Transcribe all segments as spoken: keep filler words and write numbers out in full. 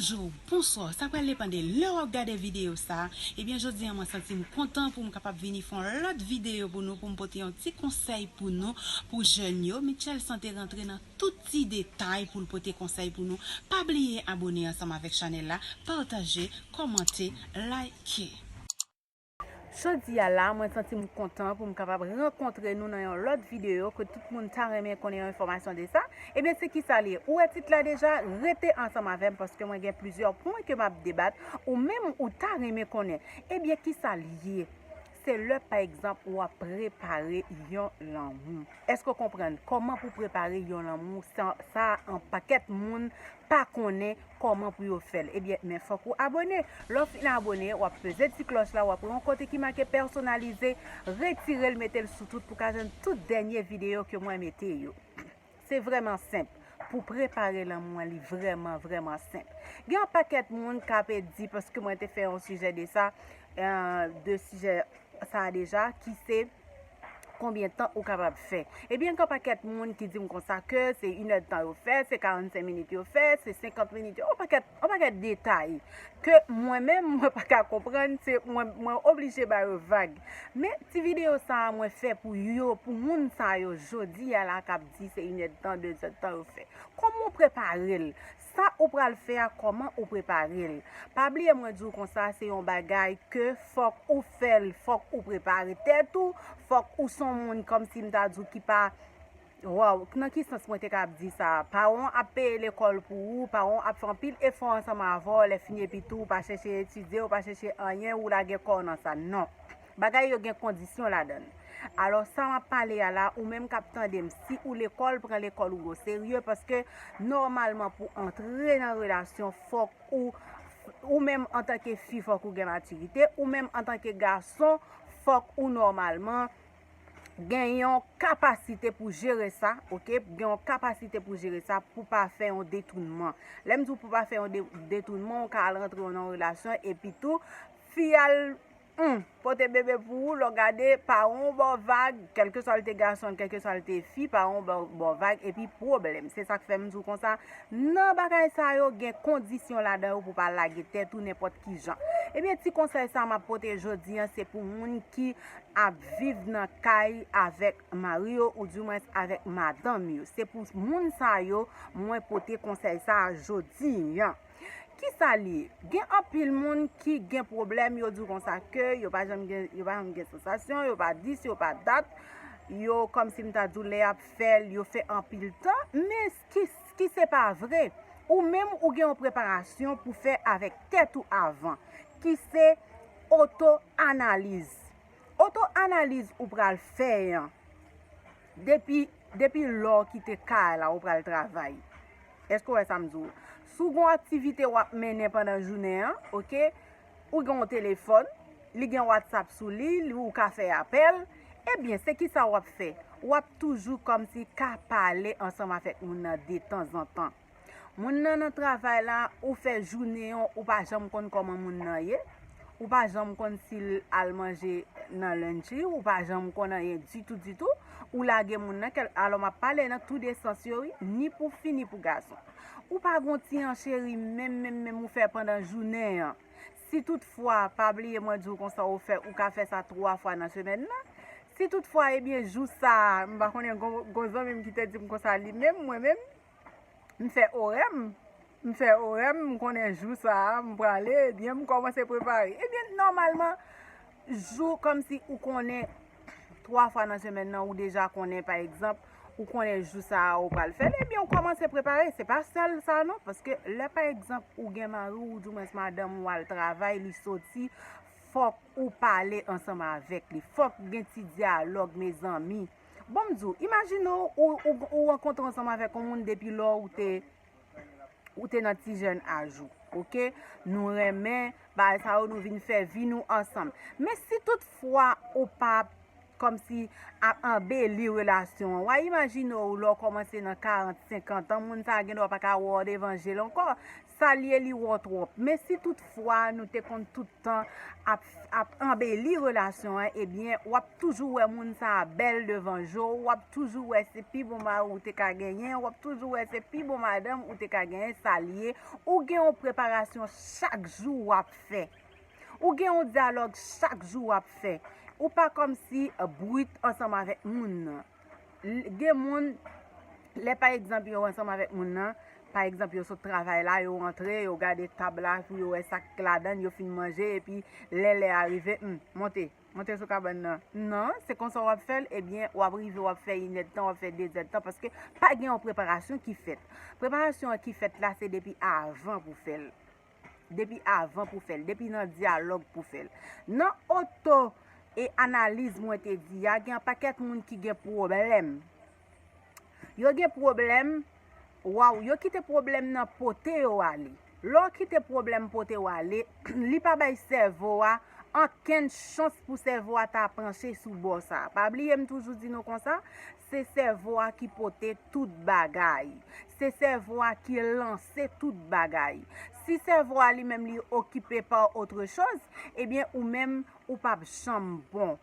Bonjou, bonswa, sa pral depann de lè w ap gade videyo sa. Ebyen, jodi a mwen santi m kontan pou m kapab vini fè yon lòt videyo pou nou, pou m pote yon ti konsèy pou nou, pou jèn yo. Mitchell Santé rantre nan tout ti detay pou l pote konsèy pou nou. Pa bliye abòne ansanm avèk chanèl la, pataje, kòmante, like. Jodi a la, mwen santi m kontan pou m kapab rankontre nou nan yon lòt videyo ke tout moun ta renmen konnen yon enfòmasyon de sa. Ebyen, se kisa l ye? Ou wè tit la deja? Rete ansanm avè m paske mwen gen plizyè pwen ke m ap debat ou menm ou ta renmen konnen. Ebyen, kisa l ye? Se lè, pa egzanp, w ap prepare yon lanmou. Èske w konprann kòman pou prepare yon lanmou? Sa, sa yon pakèt moun pa konnen kòman pou yo fè l. Ebyen, men fòk ou abòne. Lè w fin abòne, w ap peze ti klòch la, w ap wè yon kote ki make pèsonalize, retire l, mete l sou tout pou ka jwenn tout dènye videyo ke mwen mete yo. Se vrèman senp. Pou prepare lanmou an, li vrèman, vrèman senp. Gen yon pakèt moun k ap di, paske mwen te fè yon sijè de sa, euh, de sijè sa a deja, ki se konbyen tan ou kapab fè. Ebyen, gen pakèt moun ki di m konsa ke se inèdtan yo fè, se karannsenk minit yo fè, se senkant minit yo, yon pakèt, yon pakèt detay ke mwen menm, mwen pa ka konprann, se mwen, mwen oblije ba yo vag. Men, ti videyo sa a mwen fè pou yo, pou moun sa yo, jodi a la k ap di se inèdtan, dezèdtan yo fè. Kòman w prepare l? Sa ou pral fè a, kòman ou prepare l? Pa bliye mwen di w konsa, se yon bagay ke fòk ou fè l, fòk ou prepare tèt ou, fòk ou se yon moun kòmsi m ta di w ki pa, waw, nan ki sans mwen te ka ap di sa? Paran w ap peye lekòl pou ou, paran w ap fè anpil efò ansanm avè w, lè fini epi tou, ou pa chèche etidye, ou pa chèche anyen, ou lage kò w nan sa. Non. Bagay yo gen kondisyon ladan l. Alò, sa m ap pale a la, ou menm k ap tande m, si ou lekòl, pran lekòl ou oserye, paske nòmalman pou antre nan relasyon, fòk ou, ou menm antanke fi, fòk ou gen matirite, ou menm antanke gason, fòk ou nòmalman gen yon kapasite pou jere sa, oke? Gen yon kapasite pou jere sa, pou pa fè yon detounman. Lè m di w pou pa fè yon de-, detounman, ou ka al rantre nan yon relasyon, epi tou, fi al Hmm, pote bebe pou ou, lè w gade, paran w ba w vag, kèlkeswa l te gason, kèlkeswa l te fi, paran w ba w, ba w vag, epi pwoblèm. Se sa k fè m di w konsa, nan bagay sa yo, gen kondisyon ladan yo pou pa lage tèt ou nenpòt ki jan. Ebyen, ti konsèy sa m ap pote jodi a, se pou moun ki ap viv nan kay avèk mari yo, oudimwens avèk madanm yo. Se pou moun sa yo, mwen pote konsèy sa a jodi a. Kisa l ye? Gen anpil moun ki gen pwoblèm, yo di w konsa ke yo pa janm gen, yo pa janm gen sansasyon, yo pa dis, yo pa dat, yo kòmsi m ta di w lè y ap fè l, yo fè anpil tan, men ki, ki se pa vre. Ou menm ou gen yon preparasyon pou fè avèk tèt ou avan, ki se oto-analiz. Oto-analiz ou pral fè an, depi, depi lè w kite kay la, ou pral travay. Èske w wè sa m di w? Si w gen yon aktivite w ap mennen pandan jounen an, oke, ou gen yon telefòn, li gen WhatsApp sou li, li, ou ka fè apèl, ebyen, se kisa w ap fè? W ap toujou kòmsi ka pale ansanm avèk moun nan detanzantan. Moun nan nan travay la, ou fè jounen an, ou pa janm konn kòman moun nan ye, ou pa janm konn si l al manje nan lunch li, ou pa janm konn anyen ditou, ditou, ou lage moun nan, kèl, alò m ap pale nan tou de sans yo, wi, ni pou fi, ni pou gason. Ou pa gon ti an cheri, menm, menm, menm ou fè pandan jounen an. Si toutfwa, pa bliye mwen di w konsa, ou fè, ou ka fè sa twa fwa nan semèn nan. Si toutfwa, ebyen, jou sa a, m pa konnen, gon, gon zanmi m ki te di m konsa, li menm, mwen menm, m fè orè m, m fè orè m, m konnen jou sa a, m prale, ebyen, m kòmanse prepare. Ebyen, nòmalman, jou kòmsi ou konnen twa fwa nan semèn nan, ou deja konnen, pa egzanp, ou konnen jou sa a ou pral fè l, ebyen, ou kòmanse prepare. Se pa sèl sa non, paske lè, pa egzanp, ou gen mari w, oudimwens madanm ou al travay, li soti, fòk ou pale ansanm avèk li. Fòk gen ti dyalòg, mezanmi. Bon, m di w, imajine w, ou, ou, ou rankontre ansanm avèk yon moun depi lè w te, ou te nan ti jèn aj ou, oke? Nou renmen bagay sa yo, nou vin fè vi nou ansanm. Men si toutfwa ou pa kòmsi ap anbeli relasyon an, w a imajine w lè w kòmanse nan karant, senkant an, moun sa a gendwa pa ka wè w devan je l ankò. Sa l ye, li wè w twòp. Men si toutfwa nou te konn tout tan ap, ap anbeli relasyon an, ebyen, w ap toujou wè moun sa a bèl devan je w, w ap toujou wè se pi bon mari w te ka genyen, w ap toujou wè se pi bon madanm ou te ka genyen, sa l ye. Ou gen yon preparasyon chak jou w ap fè. Ou gen yon dyalòg chak jou w ap fè. Ou pa kòmsi brit ansanm avèk moun nan. L- Gen moun, lè pa egzanp yo ansanm avèk moun nan, pa egzanp yo sot travay la, yo rantre, yo gade tab la pou yo wè sa k ladan l, yo fin manje, epi lè lè a rive, hmm, monte, monte sou kabann nan. Non, se konsa w ap fè l, ebyen, w ap rive, w ap fè inèdtan, w ap fè dezèdtan, paske pa gen yon preparasyon ki fèt. Preparasyon an ki fèt la, se depi avan pou fè l. Depi avan pou fè l, depi nan dyalòg pou fè l. Nan oto e analiz mwen te di a, gen yon pakèt moun ki gen pwoblèm. Yo gen pwoblèm, waw, yo kite pwoblèm nan pote yo ale. Lè w kite pwoblèm pote w ale, li pa bay sèvo a ankenn chans pou sèvo a ta panche sou bò sa a. Pa bliye m toujou di nou konsa, se sèvo a ki pote tout bagay. Se sèvo a ki lanse tout bagay. Si sèvo a li menm li okipe pa otre choz, ebyen ou menm ou p ap janm bon.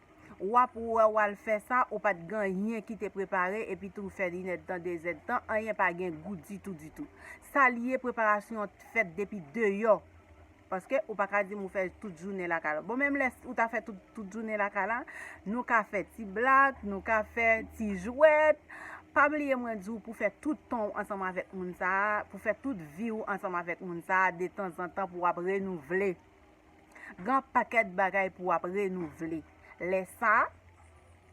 W ap wè w al fè sa, ou pa t gen anyen ki te prepare, epi tou fè inèdtan, dezèdtan, anyen pa gen gou ditou, ditou. Sa l ye, preparasyon an fèt depi deyò. Paske ou pa ka di m ou fè tout jounen lakay la. Bon, menm lè ou ta fè tout, tout jounen lakay la, nou ka fè ti blag, nou ka fè ti jwèt. Pa bliye mwen di w pou fè tout tan w ansanm avèk moun sa a, pou fè tout vi w ansanm avèk moun sa a, detanzantan pou w ap renouvle. Gen pakèt bagay pou w ap renouvle. Lè sa a,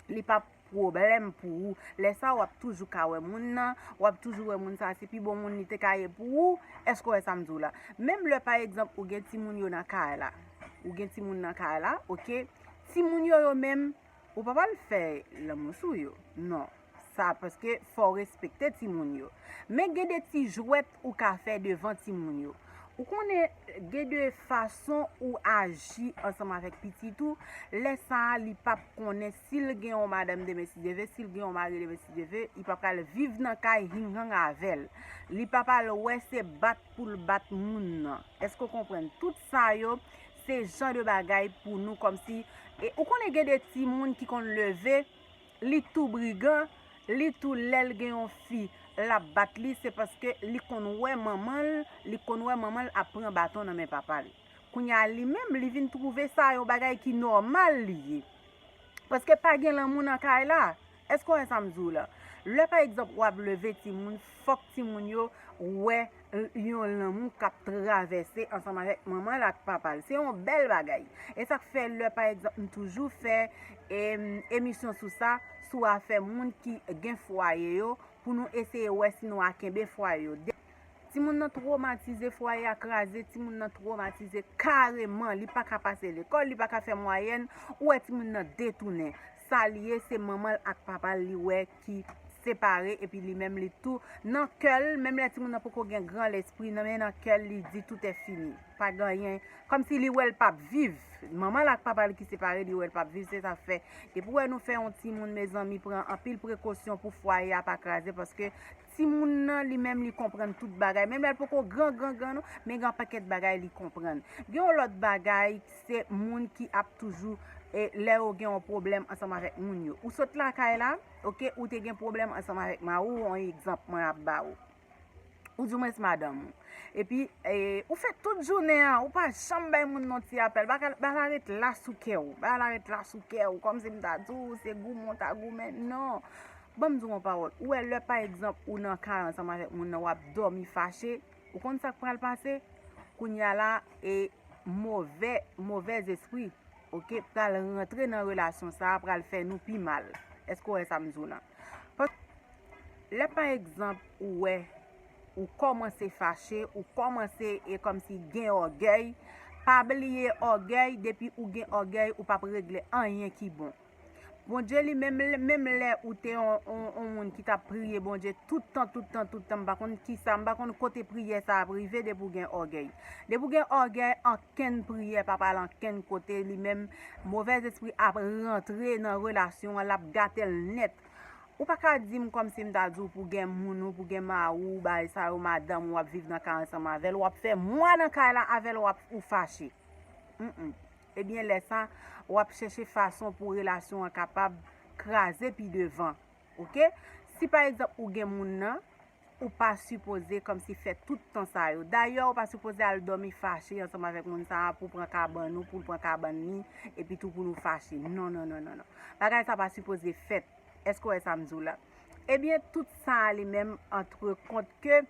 li p ap pwoblèm pou ou. Lè sa a, w ap toujou ka wè moun nan, w ap toujou wè moun sa a, se pi bon moun li te ka ye pou ou. Èske w wè sa m di w la? Menm lè, pa egzanp, ou gen timoun yo nan kay la. Ou gen timoun nan kay la, oke? Timoun yo, yo menm, ou pa pral fè lanmou sou yo. Non. Sa, paske fò w respekte timoun yo. Men gen de ti jwèt ou ka fè devan timoun yo. Ou konnen gen de fason ou aji ansanm avèk pitit ou. Lè sa a, li p ap konnen si l gen yon madanm demen si Dye ve, si l gen yon mari demen si Dye ve, li p ap pral viv nan kay hinghang avè l. Li p ap al wè se bat pou l bat moun nan. Èske w konprann? Tout sa yo, se jan de bagay pou nou kòmsi, e, ou konnen gen de timoun ki konn leve, li tou brigan, li tou lè l gen yon fi, l ap bat li, se paske li konn wè manman l, li konn wè manman l ap pran baton nan men papa l. Kounye a li menm, li vin twouve sa yon bagay ki nòmal li ye. Paske pa gen lanmou nan kay la. Èske w wè sa m di w la? Lè pa egzanp w ap leve timoun, fòk timoun yo wè yon lanmou k ap travèse ansanm avèk manman l ak papa l. Se yon bèl bagay. E sa k fè lè pa egzanp m toujou fè, em, emisyon sou sa, sou afè moun ki gen fwaye yo, pou nou eseye wè si nou a kenbe fwaye yo. De- Timoun nan twomatize, fwaye a kraze, timoun nan twomatize kareman, li pa ka pase lekòl, li pa ka fè mwayèn, ou wè timoun nan detounen. Sa l ye, se manman l ak papa l li wè ki separe, epi li menm li tou nan kè l, menm lè timoun nan poko gen gran lespri nan, men nan kè l li di tout è fini. Pa gen anyen, kòmsi li wè l p ap viv. Manman l ak papa l ki separe, li wè l p ap viv, se sa k fè. Depi w wè nou fè yon timoun, mezanmi, pran anpil prekosyon pou fwaye a pa kraze, paske timoun nan li menm li konprann tout bagay. Menm lè l poko gran, gran, gran non, men gen yon pakèt bagay li konprann. Gen yon lòt bagay, se moun ki ap toujou, e, lè yo gen yon pwoblèm ansanm avèk moun yo. Ou sot lakay la, oke, ou te gen pwoblèm ansanm avèk mari w, yon egzanp mwen ap ba ou. Ou di mwens madanm ou. Epi, e, ou fè tout jounen an, ou pa janm bay moun non ti apèl. Bagay, bagay la ret la sou kè w. Bagay la ret la sou kè w. Kòmsi m ta di w, se goumen w ta goumen. Non. Ban m di w yon pawòl. Ou wè lè, pa egzanp, ou nan kay ansanm avèk moun nan, w ap dòmi fache, ou konn sa k pral pase? Kounye a la, e, movè, movèzespri, oke, pral rantre nan relasyon sa a, pral fè nou pi mal. Èske w wè sa m di w lan? Pas- Lè, pa egzanp, ou wè, ou kòmanse fache, ou kòmanse, e, kòmsi gen ògèy, pa bliye ògèy, depi ou gen ògèy, ou p ap regle anyen ki bon. Bondye li menm, menm lè ou te yon, yon, yon moun ki t ap priye Bondye tout tan, tout tan, tout tan, m pa konn kisa, m pa konn kote priyè sa ap rive depi w gen ògèy. Depi w gen ògèy, ankenn priyè p ap al ankenn kote, li menm, movèzespri ap rantre nan relasyon an, l ap gate l nèt. Ou pa ka di m kòmsi m ta di w pou gen moun ou, pou gen mari w, bagay sa yo, madanm ou, w ap viv nan kay ansanm avè l, w ap fè mwa nan kay la avè l, w ap ou fache. Mm-mm. Ebyen, lè sa, w ap chèche fason pou relasyon an kapab kraze pi devan. Oke? Si pa egzanp ou gen moun nan, ou pa sipoze kòmsi fè tout tan sa yo. Dayè, ou pa sipoze al dòmi fache ansanm avèk moun sa a pou pran kabann ou, pou l pran kabann li, epi tou pou nou fache. Non, non, non, non, non. Bagay sa pa sipoze fèt. Èske w wè sa m di w la? Ebyen, tout sa a li menm antre kont ke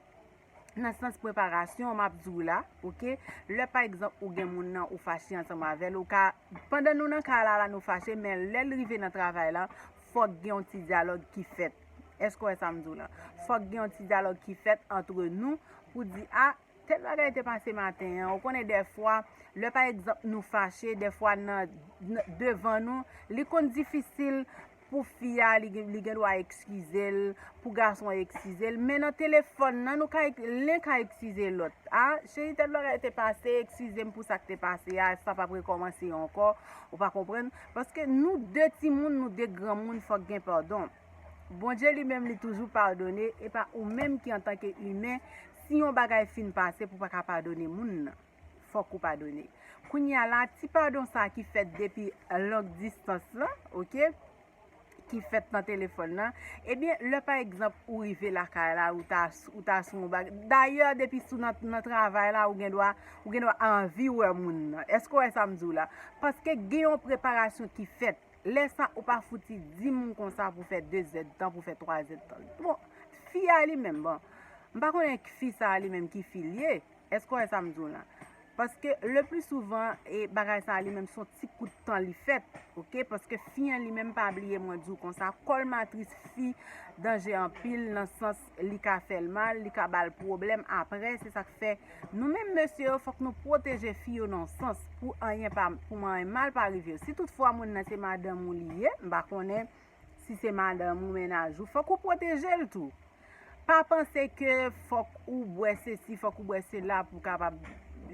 nan sans preparasyon, m ap di w la, oke? Lè pa egzanp ou gen moun nan ou fache ansanm avè l, ou ka, pandan nou nan kay la, la nou fache, men lè l rive nan travay la, fòk gen yon ti dyalòg ki fèt. Èske w wè sa m di w la? Fòk gen yon ti dyalòg ki fèt antre nou pou di, a, tèl bagay te pase maten an. Ou konnen dèfwa, lè pa egzanp nou fache, dèfwa nan, nan devan nou, li konn difisil pou fi a, li, gen- li gen dwa eskize l, pou gason an eskize l. Men nan telefòn nan, nou ka, len ka eskize lòt. A, cheri, tèl bagay te pase, eskize m pou sa k te pase a, sa p ap rekòmanse ankò. Ou pa konprann? Paske nou de timoun, nou de granmoun, fòk gen padon. Bondye li menm, li toujou padone, e pa ou menm ki antanke imen, si yon bagay fin pase pou pa ka padone moun nan. Fòk ou padone. Kounye a la, ti padon sa ki fèt depi long distans lan, oke? Ki fèt nan telefòn nan, ebyen, lè pa egzanp ou rive lakay la, ou ta, ou ta sou yon bagay. Dayè, depi sou nan, nan travay la, ou gen dwa, ou gen dwa anvi wè moun nan. Èske w wè sa m di w la? Paske gen yon preparasyon ki fèt. Lè sa, ou pa fouti di m konsa pou fè de zèdtan, pou fè twa zèdtan. Bon, fi a li menm, bon, m pa konnen fi sa a li menm ki fi l ye. Èske w wè sa m di w la? Paske le pli souvan, e, bagay sa a li menm se yon ti kout tan li fèt, oke? Paske fi an li menm pa bliye mwen di w konsa, kòl matris fi danje anpil nan sans li ka fè l mal, li ka ba l pwoblèm apre, se sa k fè nou menm mesye yo fòk nou pwoteje fi yo nan sans pou anyen pa, pou anyen mal pa rive yo. Si toutfwa moun nan se madanm ou li ye, m pa konnen si se madanm ou mennaj ou, fòk ou pwoteje l tou. Pa panse ke fòk ou bwè sesi, fòk ou bwè sela pou kapab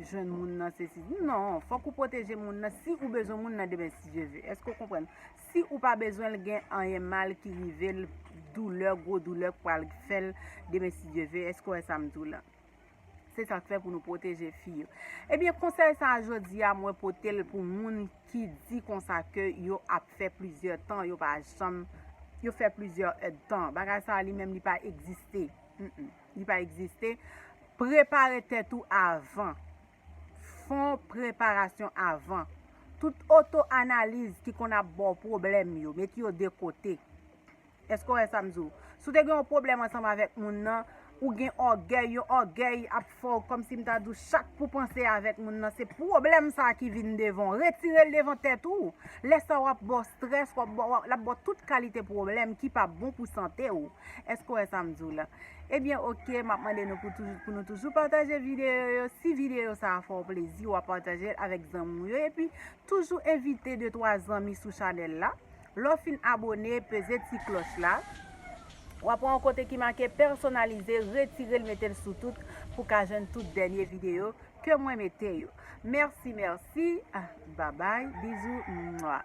jwenn moun nan sesi. Non, fòk ou pwoteje moun nan si ou bezwen moun nan demen si Dye ve. Èske w konprann? Si ou pa bezwen l gen anyen mal ki rive l, doulè, gwo doulè k pral fè l demen si Dye ve. Èske w wè sa m di w la? Se sa k fè pou nou pwoteje fi yo. Ebyen, konsèy sa a jodi a, mwen pote l pou moun ki di konsa ke yo ap fè plizyè tan, yo pa janm, yo fè plizyè èdtan. Bagay sa a li menm li pa egziste. Mm-mm. Li pa egziste. Prepare tèt ou avan. Fè yon preparasyon avan. Tout oto-analiz ki konn ap ba w pwoblèm yo, mete yo de kote. Èske w wè sa m di w? Si w te gen yon pwoblèm ansanm avèk moun nan, ou gen ògèy, yon ògèy ap fè w kòmsi m ta di w chak pou panse avèk moun nan, se pwoblèm sa a ki vin devan w. Retire l devan tèt ou. Lè sa a w ap ba w strès, w ap ba w, l ap ba w tout kalite pwoblèm ki pa bon pou sante w. Èske w wè sa m di w la? Ebyen, oke, m ap mande nou pou toujou, pou nou toujou pataje videyo yo. Si videyo sa a fè w plezi, w ap pataje l avèk zanmi w yo. Epi, toujou envite de twa zanmi sou chanèl la. Lè w fin abone, peze ti klòch la. W ap wè yon kote ki make pèsonalize, retire l, mete l sou tout pou ka jwenn tout dènye videyo ke mwen mete yo. Mèsi, mèsi. Ah, babay, bizou, mwa.